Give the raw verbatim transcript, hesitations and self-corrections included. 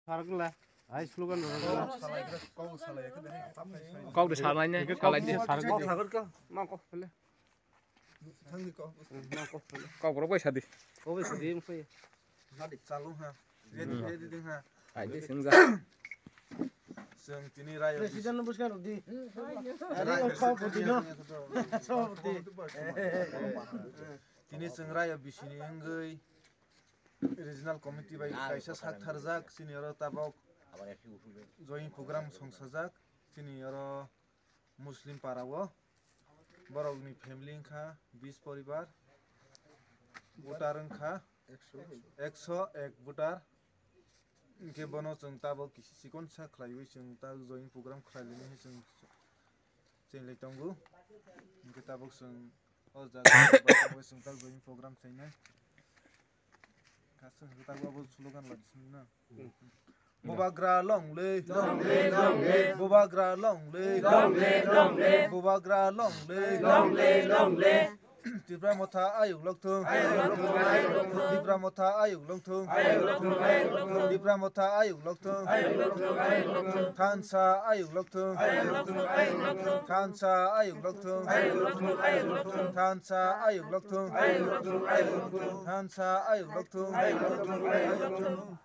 Sargla, ai slogan rw. Kok de salai ne, salai de. Sargla. Kok sagor ko, ma kok pele. Thangni kok. Ma kok pele. Kok borok bai sadi. Kok bai sadi, mkhe. Sadi, chalung ha. Ready, ready ding ha. Ai de singja. Chwng tini rayo. President no bwskang rwdi. Ari o kok poti no. Sopoti. Tini chwng rayo bisini wngwi regional committee bai kaisa sak tharjak, chini oro tabok joint program songsajak, chini oro Muslim para o borokni family wngkha bis poribar, voter wngkha ekso ek voter, hwnkhe bono chwng tabok kisi chikon sa khlaiwi chwng ta joint program khlai laini hai chwng chenglai tongo, hwnkhe tabok chwng O jaga o bai tongo, chwng tak join program khlainai. Kaisa hwnkhe tak abo slogan lai sini na. Bubagra long live. Long live, long live. Bubagra long live. Long live, long live. Bubagra long live. Long live, long live. Tipra Motha ayuk lokthung. Ayuk lokthung, ayuk lokthung. Tipra Motha ayuk lokthung. Ayuk lokthung, ayuk lokthung. Tipra Motha ayuk lokthung. Ayuk lokthung, ayuk lokthung. Thansa ayuk lokthung. Ayuk lokthung, ayuk lokthung. Thansa ayuk lokthung. Ayuk lokthung, ayuk lokthung. Thansa ayuk lokthung. Ayuk lokthung, ayuk lokthung. Thansa ayuk lokthung. Ayuk lokthung, ayuk lokthung.